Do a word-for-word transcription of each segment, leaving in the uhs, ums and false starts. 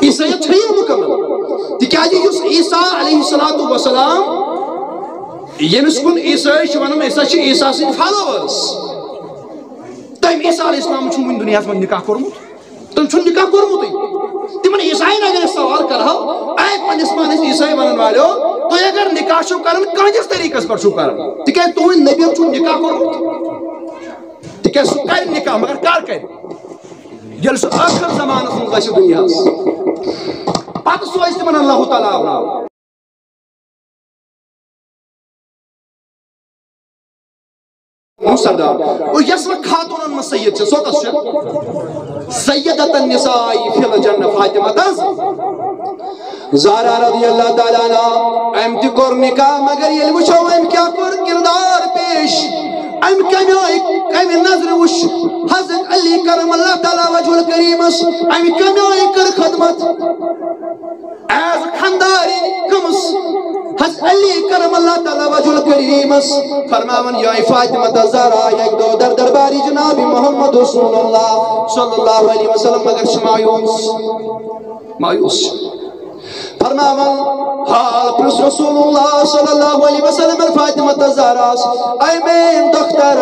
عیسائیت چھےٚ یہِ مُکمل۔ تِکیٛازِ یُس عیسیٰ علیہ الصلوۃ والسلام، ییٚمِس کُن عیسٲے چھِ وَنان، أسۍ ہسا چھِ عیسیٰ سٕنٛدۍ فالوورس۔ تٔمۍ عیسیٰ علیہ السلام چھُنہٕ وُنہِ دُنیاہَس منٛز نکاح کوٚرمُت۔ تٔمۍ چھُنہٕ نکاح کوٚرمُتٕے۔ تِمن عیساین اگر أسۍ سوال کرہو، اے پننِس پانس عیسٲے ونن والیو، تُہۍ اگر نکاح چھِو کران، کہندِس طریقس پٮ۪ٹھ چھِو کران؟ تِکیٛازِ تُہنٛدۍ نبین چھُنہٕ نکاح کوٚرمُت۔ تِکیٛازِ سُہ کرِ نکاح، مگر کر کرِ؟ ییٚلہِ سُہ ٲخر زمانس منٛز گژھِ دُنیاہس، پتہٕ سوزِ تِمن اللہ تعالیٰ عذاب۔ سردار، اور یس وقت خاتونن منٛز سید چھِ، سۄ کس چھِ؟ سیدۃ النساء فی الجنہ فاطمہ تز زہرا رضی اللہ تعالیٰ عنہا۔ أمۍ تہِ کوٚر نکاح، مگر ییٚلہِ وٕچھو أمۍ کیٛاہ کوٚر کردار پیش، أمۍ کمہِ آیہِ، کمہِ نظرِ وٕچھ حضرت علی کرم اللہ تعالیٰ وجہ الکریمس، أمۍ کمہِ آیہِ کٔر خدمت۔ ایز خاندارِنۍ کٔمٕس؟ حضرت علی کرم اللہ تعالیٰ وجہ الکریمس۔ فرماوان، یا فاطمہ زہرا، یک دۄہ در دربارِ جناب محمد رسول اللہ صلی اللہ علیہ وسلم، مگر چھِ مایوس، مایوس چھِ۔ فرماوان، حال پرٛژھ رسول اللہ صلی اللہ علیہ وسلم فاطمہ زہراس، اے میٲنۍ دختر،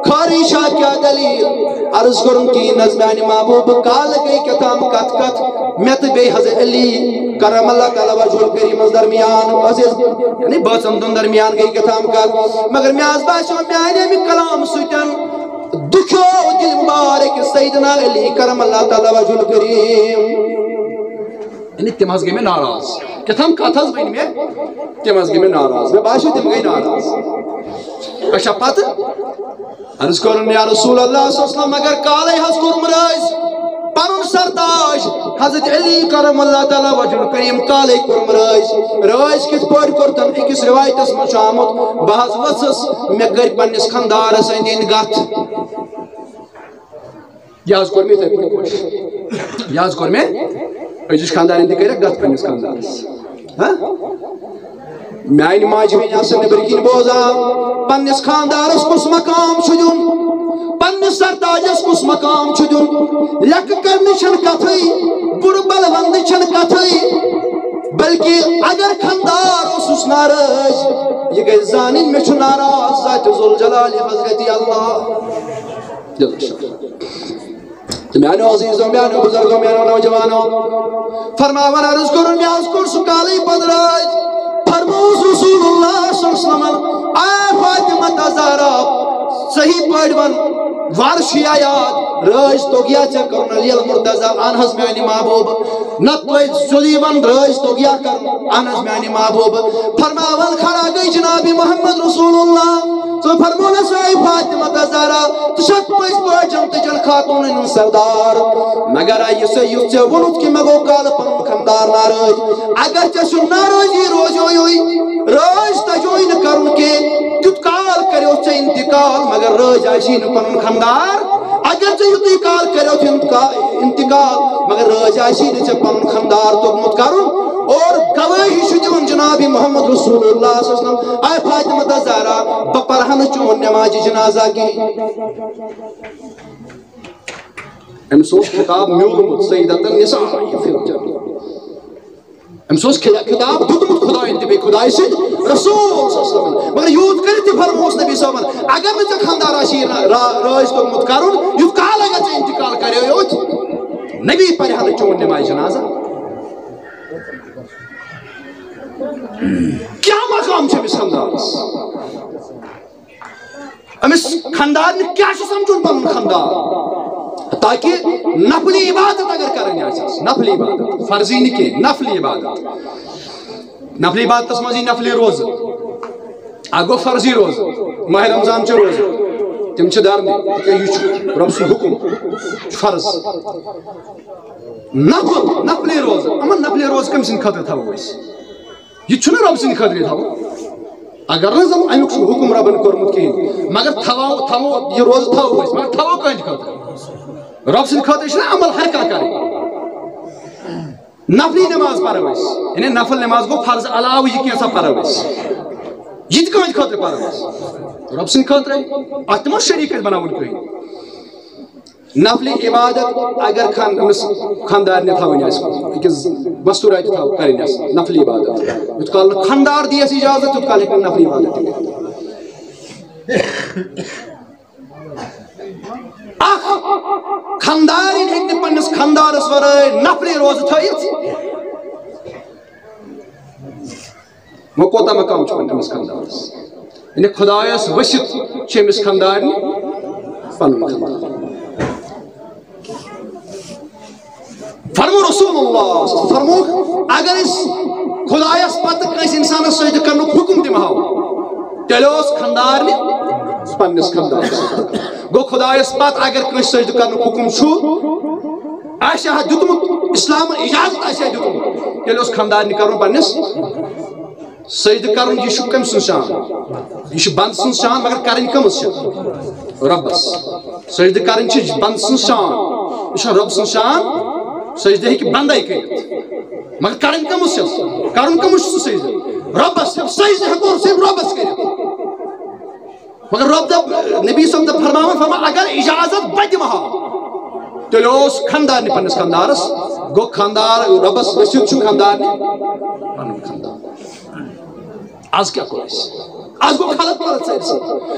خٲرٕے چھا، کیٛاہ دلیل؟ عرض کوٚرُن، کِہیٖنۍ نہٕ حظ میانہِ محبوبہٕ، کالہٕ گٔے کیٛاہ تام کتھ کتھ مےٚ تہٕ بیٚیہِ حضرت علی کرم اللہ تعالیٰ وجہ الکریمس درمیان، عزیز، یعنی بٲژن دۄن درمیان گٔے کیٛاہ تام کتھ، مگر مےٚ حظ باسیو میانہِ امہِ کلام سۭتۍ دُکھیو دل مبارک سیدنا علی کرم اللہ تعالیٰ وجہ الکریم۔ یعنی تِم حظ گٔے مےٚ ناراض۔ کیٛاہ تام کتھ حظ ؤنۍ مےٚ، تِم حظ گٔے مےٚ ناراض۔ مےٚ باسیو تِم گٔے ناراض۔ اچھا، پتہٕ عرض کوٚرُن، یا رسول اللہ صلی اللہ علیہ وسلم، مگر کالے حظ کوٚرُم رٲزۍ پنُن سرتاج حضرت علی کرم اللہ تعالیٰ وجہ الکریم، کالے کوٚرُم رٲزۍ۔ رٲزۍ کِتھ پٲٹھۍ کوٚر تٔمۍ؟ أکِس روایتس منٛز چھُ آمُت، بہٕ حظ ؤژھٕس، مےٚ کٔرۍ پننِس خانٛدارس أنٛدۍ أنٛدۍ گتھ۔ یہِ حظ کوٚر مےٚ یِتھَے پٲٹھۍ خۄش۔ یہِ حظ کوٚر مےٚ أزِچ خانٛدارِنۍ تہِ کٔرِکھ گَتھ پنٛنِس خانٛدارَس۔ ہہ؟ میٛانہِ ماجہِ بیٚنہِ آسہٕ نیٚبرۍ کِنۍ بوزان، پنٛنِس خانٛدارَس کُس مقام چھُ دیُن، پنٛنِس سرتاجَس کُس مقام چھُ دیُن۔ لٮ۪کہٕ کَرنٕچ چھَنہٕ کَتھٕے، بُرٕ بَلہٕ وَننٕچ چھَنہٕ کَتھٕے، بلکہِ اگر خانٛدار اوسُس ناراض، یہِ گژھِ زانٕنۍ مےٚ چھُ ناراض ذاتِ ذوالجلالِ حضرت اللہ۔ دِلَس چھُ۔ تہٕ میانیو عزیزو، میانیو بزرگو، میانیو نوجوانو، فرماوان عرض کوٚرُن، مےٚ حظ کوٚر سُہ کالٕے پتہٕ رٲزۍ۔ فرمووُس رسول اللہ صلی اللہ علیہ وسلمن، اے فاطمہ زہرا، صحیح پٲٹھۍ وَن، وَر چھُیا یاد؟ رٲزۍ توٚگیا ژےٚ کَرُن علی المرتضی؟ اَن حظ میانہِ محبوب، نہ توتہِ سیوٚدُے وَن، رٲزۍ توٚگیا کَرُن؟ اَن حظ میانہِ محبوب۔ فرماوان کھڑا گٔے جناب محمد رسول اللہ۔ ژٕ فرمونس، اے فاطمہ زہرا، ژٕ چھکھ پٔزۍ پٲٹھۍ جنتٕچن خاتوٗنن ہُنٛد سردار، مگر یہِ سا یُتھ ژےٚ ووٚنُتھ کہِ مےٚ گوٚو کالہٕ پنُن خانٛدار ناراض۔ اگر ژےٚ سُہ ناراضی روزیوٕے، رٲزۍ تجوٕے نہٕ کرُن کینٛہہ، تیُتھ کال کریو ژےٚ انتقال، مگر رٲزۍ آسی نہٕ پنُن خانٛدار۔ اگر ژےٚ یُتُے کال کریوتھ انتقا-، انتقال، مگر رٲزۍ آسی نہٕ ژےٚ پنُن خانٛدار توٚگمُت کرُن۔ اور گوٲہی چھُ دِوان جناب محمد رسول اللہ صلی اللہ علیہ وسلم، اے فاطمہ زہرا، بہٕ پرہا نہٕ چون نمازِ جنازہ کِہیٖنۍ۔ أمِس اوس خطاب میوٗلمُت سیدۃ النساء فی الجنہ۔ أمِس اوس خطا-، خطاب دیُتمُت خدایَن تہِ بیٚیہِ خدایہِ سۭتۍ رسول صلی اللہ علیہ وسلم۔ مگر یوٗت کٔرِتھ تہِ فرمووُس نبی صٲبَن، اگر نہٕ ژےٚ خانٛدار آسی را-، را-، رٲزۍ توٚگمُت کَرُن، یُتھ کال اگر ژےٚ انتقال کَریو یوت، نبی پَرِ ہا نہٕ چون نمازِ جنازہ۔ کیٛاہ مقام چھُ أمِس خانٛدارَس؟ أمِس خانٛدارنہِ کیٛاہ چھُ سمجھُن پنُن خانٛدار؟ تاکہِ نفلی عبادت اگر کرٕنۍ آسٮ۪س، نفلی عبادت، فرضی نہٕ کینٛہہ، نفلی عبادت۔ نفلی عبادتس منٛز یی نفلی روزٕ۔ اکھ گوٚو فرضی روزٕ، ماہِ رمضان چہِ روزٕ، تِم چھِ درنہِ، تِکیٛازِ یہِ چھُ رۄب سُنٛد حُکُم، یہِ چھُ فرض۔ نفل، نفلی روزٕ، یِمن نفلی روزٕ کٔمۍ سٕنٛدِ خٲطرٕ تھاوو أسۍ؟ یہِ چھُنہٕ رۄب سٕنٛدِ خٲطرٕ تھاوُن۔ اگر نہٕ زن امیُک چھُ حُکم رۄبن کوٚرمُت کِہیٖنۍ، مگر تھاوو، تھاوو، یہِ روزٕ تھاوو أسۍ، مگر تھاوو کٕہٕنٛدِ خٲطرٕ؟ رۄب سٕنٛدِ خٲطرٕ چھِنہ عمل ہر کانٛہہ کرٕنۍ۔ نفلی نماز پرو أسۍ، یعنی نفل نماز گوٚو فرض علاوٕ یہِ کینٛژھا پرو أسۍ۔ یہِ تہِ کٕہٕنٛدِ خٲطرٕ پرو أسۍ؟ رۄب سٕنٛدِ خٲطرَے۔ اَتھ تہِ ما شریٖک اَسہِ بناوُن کٕہٕنۍ؟ نفلی عبادت اگر خان أمِس خانٛدارنہِ تھاوٕنۍ آسہِ، أکِس مستوٗراتہِ تھاو کَرٕنۍ آسہِ نفلی عبادت، یُتھ کال نہٕ خانٛدار دِیَس اجازت، تیُتھ کال ہیٚکہِ نہٕ نفلی عبادت تہِ کٔرِتھ۔ اکھ خانٛدارِنۍ ہیٚکہِ نہٕ پننِس خانٛدارس ورٲے نفلی روزٕ تھٲیِتھ۔ وۄنۍ کوٗتاہ مقام چھُ وۄنۍ أمِس خانٛدارس؟ یعنی خدایس ؤسِتھ چھُ أمِس خانٛدارنہِ پنُن خانٛدار۔ فرمو رسول اللہ، فرمو، اگر أسۍ خدایس پتہٕ کٲنٛسہِ انسانس سجدٕ کرنُک حکم دِمہو، تیٚلہِ اوس خانٛدارنہِ پننِس خانٛدارس۔ گوٚو خدایس پتہٕ اگر کٲنٛسہِ سجدٕ کرنُک حکم چھُ، آسہِ ہا دیُتمُت، اسلامن اجازت آسہِ ہا دیُتمُت، تیٚلہِ اوس خانٛدارنہِ کرُن پننِس۔ سجدٕ کرُن، یہِ چھُ کٔمۍ سٕنٛز شان؟ یہِ چھُ بنٛدٕ سٕنٛز شان، مگر کرٕنۍ کٔمٕژ چھِ؟ رۄبس۔ سجدٕ کرٕنۍ چھِ بنٛدٕ سٕنٛز شان، یہِ چھُنہٕ رۄب سٕنٛز شان۔ سجدٕ ہیٚکہِ بنٛدے کٔرِتھ، مگر کرٕنۍ کٔمٕژ چھَس؟ کرُن کٔمِس چھُ سُہ سجدٕ؟ رۄبس۔ سجدٕ ہیٚکو صرف رۄبس کٔرِتھ۔ مگر رۄب دَپ، نبی صٲب دَپ فرماوان، فرمان، اگر اجازت بہٕ دِمہٕ ہا، تیٚلہِ اوس خانٛدارنہِ پننِس خانٛدارس، گوٚو خانٛدار، رۄبس ؤسِتھ چھُ خانٛدارنہِ پنُن خانٛدار۔ از کیٛاہ کوٚر اَسہِ؟ از گوٚو غلط غلط سٲرسٕے۔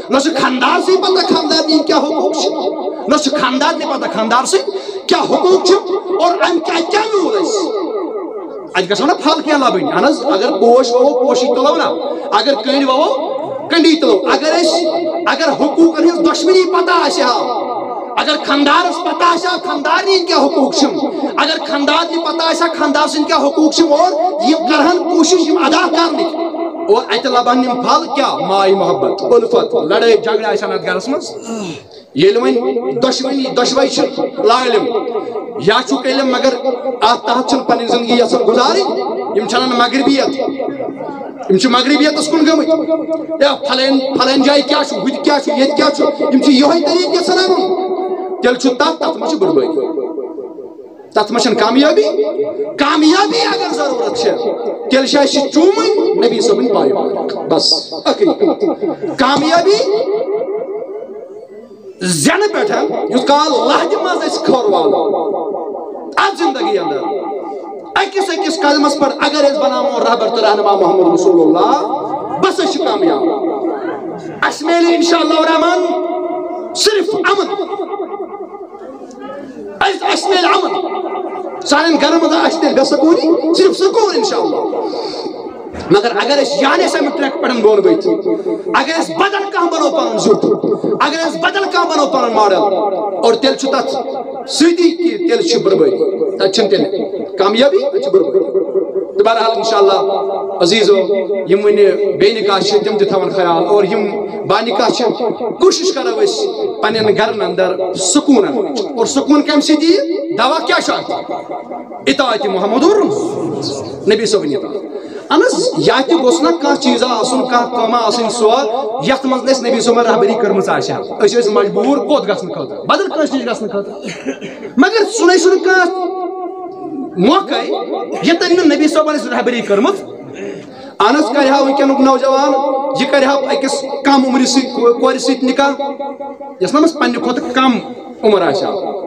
نہ چھُ خانٛدارسٕے پتہ خانٛدارنہِ ہٕنٛدۍ کیٛاہ حقوٗق چھِ، نہ چھُ خانٛدارنہِ پتہ خانٛدارسٕے کیٛاہ حقوٗق چھِ اور اَمہِ کیٛاہ، کیٛاہ میوٗل اَسہِ۔ اَتہِ گژھو نا پھل کینٛہہ لَبٕنۍ۔ اہن حظ، اگر پوش وَوو، پوشی تُلو نا، اگر کٔنٛڈۍ وَوو، کٔنٛڈی تُلو۔ اگر أسۍ، اگر حقوٗقن ہٕنٛز دۄشوٕنی پتہ آسہِ ہا، اگر خانٛدارس پتہ آسہِ ہا خانٛدارنہِ ہٕنٛدۍ کیٛاہ حقوٗق چھِم، اگر خانٛدارنہِ پتہ آسہِ ہا خانٛدار سٕنٛدۍ کیٛاہ حقوٗق چھِم، اور یِم کرہن کوٗشِش یِم ادا کرنٕکۍ، اور اَتہِ لَبہن یِم پھل کیٛاہ؟ ماے محبت، الفت، لڑٲے جھگڑٕ آسہِ ہا نہٕ اَتھ گرس منٛز۔ ییٚلہِ وۄنۍ دۄشوٕنی، دۄشوے چھِ لالِم، یا چھُکھ علم مگر اَتھ تحت چھِنہٕ پنٕنۍ زندگی یژھان گُزارٕنۍ، یِم چھِ اَنان مغربیت، یِم چھِ مغربیتس کُن گٔمٕتۍ۔ یا پھلٲنۍ، پھلٲنۍ جایہِ کیٛاہ چھُ، ہُتہِ کیٛاہ چھُ، ییٚتہِ کیٛاہ چھُ، یِم چھِ یِہوٚے طریٖقہٕ یژھان اَنُن۔ تیٚلہِ چھُ تَتھ، تَتھ منٛز چھِ بُربٲدی، تَتھ منٛز چھَنہٕ کامیٲبی۔ کامیٲبی اگر ضروٗرت چھِ، تیٚلہِ چھِ اَسہِ چوٗمٕنۍ نبی صٲبٕنۍ پایہِ مبارک۔ بس، ٲخری کتھ۔ کامیٲبی زینہٕ پٮ۪ٹھ یُس کال لہدِ منٛز أسۍ کھۄر والو، اَتھ زندگی اندر أکِس أکِس قدمس پٮ۪ٹھ اگر أسۍ بناوون رہبر تہٕ رہنما محمد رسول اللہ، بس أسۍ چھِ کامیاب۔ اَسہِ میلہِ انشاءاللہ الرحمن صرف امن۔ اَسہِ، اَسہِ میلہِ امن۔ سانٮ۪ن گرن منٛز آسہِ تیٚلہِ بے سکوٗنی، صرف سکوٗن انشاءاللہ۔ مگر اگر أسۍ جانے سمت ٹریک پٮ۪ٹھ بۄن ؤتھۍ، اگر أسۍ بدل کانٛہہ بنو پنُن زیُٹھ، اگر أسۍ بدل کانٛہہ بنو پنُن ماڈل، اور تیٚلہِ چھُ تتھ سۭتی کہِ تیٚلہِ چھِ بربٲدی، تتہِ چھِنہٕ تیٚلہِ کامیٲبی، تتہِ چھِ بربٲدی۔ تہٕ بہرحال انشاءاللہ عزیزو، یِم وٕنہِ بے نکاح چھِ تِم تہِ تھاون خیال، اور یِم با نکاح چھِ، کوٗشِش کرو أسۍ پننٮ۪ن گرن اندر سکوٗن اننٕچ۔ اور سکوٗن کمہِ سۭتۍ یِیہِ؟ دوا کیٛاہ چھُ اتھ؟ اطاعت محمد نبی صٲبٕنۍ اطاعت۔ اہن حظ، یا تہِ گوٚژھ نہ کانٛہہ چیٖزا آسُن، کانٛہہ کٲمہ آسٕنۍ سۄ، یتھ منٛز نہٕ اَسہِ نبی صٲبن رہبری کٔرمٕژ آسہِ ہا۔ أسۍ ٲسۍ مجبوٗر کوٚت گژھنہٕ خٲطرٕ؟ بدل کٲنٛسہِ نِش گژھنہٕ خٲطرٕ۔ مگر سُہ نَے چھُنہٕ کانٛہہ موقعے، ییٚتٮ۪ن نہٕ نبی صٲبن اَسہِ رہبری کٔرمٕژ۔ اہن حظ، کرِ ہا وٕنکیٚنُک نوجوان، یہِ کرِ ہا أکِس کم عمرِ سۭتۍ کو-، کورِ سۭتۍ نکاح، یۄس نہ أمِس پننہِ کھۄتہٕ کم عمر آسہِ ہا۔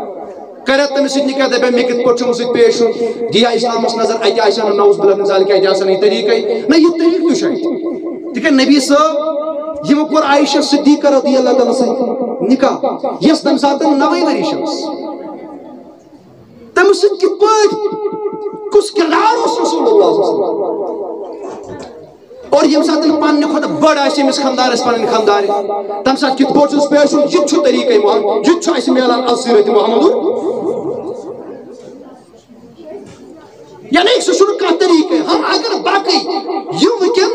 کرِ ہا تٔمِس سۭتۍ نکاح، دپہِ ہا، مےٚ کِتھ پٲٹھۍ چھُ أمِس سۭتۍ پیش یُن؟ دِی ہا اسلامس نظر، اتہِ آسہِ ہا نہٕ نعوذ باللہ من ذالک، اتہِ آسہِ ہا نہٕ یہِ طریٖقے۔ نہ، یہِ طریٖقہٕ تہِ چھُ اتہِ۔ تِکیٛازِ نبی صٲب، یِمو کوٚر عائشہ صدیقہ رضی اللہ تعالیٰ عنہَس سۭتۍ نکاح، یۄس تمہِ ساتہٕ نَوَے ؤری چھِ ٲس۔ تٔمِس سۭتۍ کِتھ پٲٹھۍ، کُس کردار اوس رسول اللہ صلی اللہ علیہ وسلم؟ اور ییٚمہِ ساتہٕ پننہِ کھۄتہٕ بٔڑ آسہِ أمِس خانٛدارَس پنٕنۍ خانٛدارِ، تَمہِ ساتہٕ کِتھ پٲٹھۍ چھُس پیش یُن؟ یہِ تہِ چھُ طریٖقے محمد، یہِ تہِ چھُ اَسہِ میلان از سیرت محمد۔ یعنی سُہ چھُنہٕ کانٛہہ طریٖقے۔ ہاں، اگر باقٕے یِم وٕنکیٚن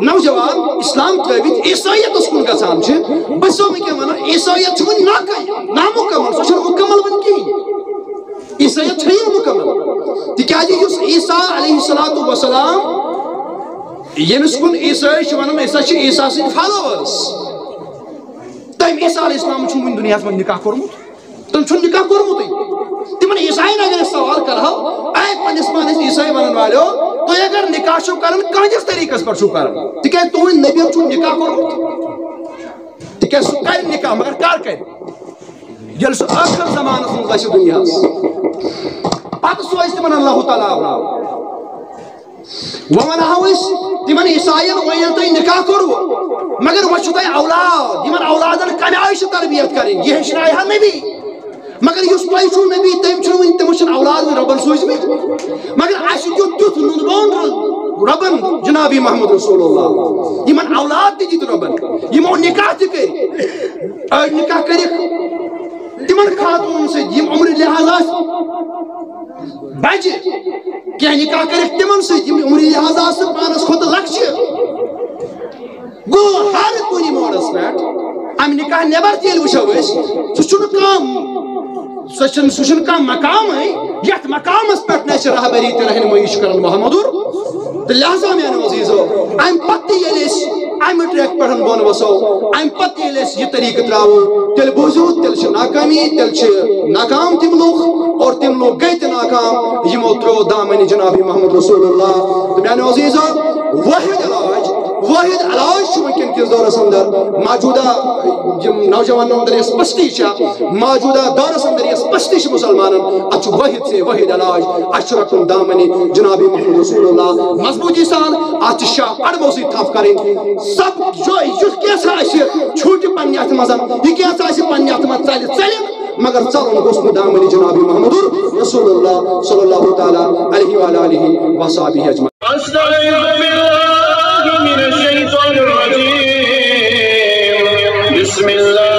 نوجوان اسلام ترٲوِتھ عیسٲیتس کُن گژھان چھِ، بہٕ چھُسو وٕنکیٚن ونان، عیسٲیت چھِ وُنہِ ناکٲفی، نامُکمل، سۄ چھَنہٕ مُکمل وُنہِ کِہیٖنۍ۔ عیسٲیت چھےٚ نہٕ مُکمل، تِکیٛازِ یُس عیسیٰ علیہ الصلوۃ والسلام، ییٚمِس کُن عیسٲے چھِ ونان، أسۍ ہسا چھِ عیسیٰ سٕنٛدۍ فالوورس۔ تٔمۍ عیسیٰ علیہ السلام چھُنہٕ وُنہِ دُنیاہس منٛز نکاح کوٚرمُت۔ تٔمۍ چھُنہٕ نکاح کوٚرمُتٕے۔ تِمن عیساین اگر أسۍ سوال کرہو، اے پننِس پانس عیسٲے ونن والیو، تُہۍ اگر نکاح چھِو کران، کہنٛدِس طریٖقس پٮ۪ٹھ چھِو کران؟ تِکیٛازِ تُہنٛدۍ نبین چھُنہٕ نکاح کوٚرمُت۔ تِکیٛازِ سُہ کرِ نکاح، مگر کر کرِ؟ ییٚلہِ سُہ ٲخر زمانس منٛز وَسہِ دُنیاہَس، پتہٕ سوزِ تِمن اللہ تعالیٰ اولاد۔ وۄنۍ وَنہو أسۍ تِمن عیساٮ۪ن، وۄنۍ ییٚلہِ تۄہہِ نکاح کوٚروٕ، مگر وۄنۍ چھُو تۄہہِ اولاد، یِمن اولادن کَمہِ آیہِ چھِ تربیت کَرٕنۍ، یہِ ہیٚچھنایہِ ہا نبی۔ مگر یُس تۄہہِ چھُو نبی، تٔمۍ چھُنہٕ وٕنہِ، تٔمِس چھِنہٕ اولاد وٕنہِ رۄبن سوٗزمٕتۍ۔ مگر اَسہِ دیُت تیُتھ نُنہٕ بون رۄبن، جنابی محمد رسول اللہ، یِمن اولاد تہِ دِتۍ رۄبن، یِمو نکاح تہِ کٔرۍ، أڑۍ نکاح کٔرِکھ تِمن خاتوٗنن سۭتۍ، یِم عمرِ لحاظ آسہٕ بجہِ، کینٛہہ نکاح کٔرِکھ تِمن سۭتۍ، یِم عمرِ لحاظ آسہٕ پانس کھۄتہٕ لۄکچہِ۔ گوٚو، ہر کُنہِ موڑس پٮ۪ٹھ امہِ نکاح نٮ۪بر تہِ ییٚلہِ وٕچھو أسۍ، سُہ چھُنہٕ کانٛہہ، سُہ چھُنہٕ، سُہ چھُنہٕ کانٛہہ مقامٕے، یتھ مقامس پٮ۪ٹھ نہٕ اَسہِ رہبری تہٕ رہنمٲیی چھُ کران محمد۔ تہٕ لہذا میانیو عزیزو، امہِ پتہٕ تہِ ییٚلہِ أسۍ امہِ ٹریک پٮ۪ٹھ بۄن وسو، امہِ پتہٕ ییٚلہِ أسۍ یہِ طریٖقہٕ ترٛاوو، تیٚلہِ بوٗزِو، تیٚلہِ چھِ ناکٲمی، تیٚلہِ چھِ ناکام تِم لوٗکھ، اور تِم لوٗکھ گٔے تہِ ناکام، یِمو ترٛوو دامنہِ جناب محمد رسول اللہ۔ تہٕ میانیو عزیزو، واحد علاج، واحد علاج چھُ وٕنکیٚن کِس دورس اندر، موجودہ یِم نوجوانن اندر یۄس پستی چھےٚ، موجودہ دورس اندر یۄس پستی چھِ مسلمانن، اتھ چھُ واحد سے واحد علاج، اتھ چھُ رٹُن دامنہِ جناب محمد رسول اللہ مضبوٗطی سان، اتھ چھِ شاہ اڑمو سۭتۍ تھپھ کرٕنۍ۔ سب جو یُس کینٛژھا آسہِ چھوٗٹہِ پننہِ اتھٕ منٛز، یہِ کینٛژھا آسہِ پننہِ اتھٕ منٛز ژلہِ، ژلہِ، مگر ژلُن گوٚژھ نہٕ دامنہِ جناب محمد رسول اللہ صلی اللہ تعالیٰ علیہ وعلیٰ آلہ وصحبہ اجمعین۔ أستعيذ بالله من الشيطان الرجيم. بسم الله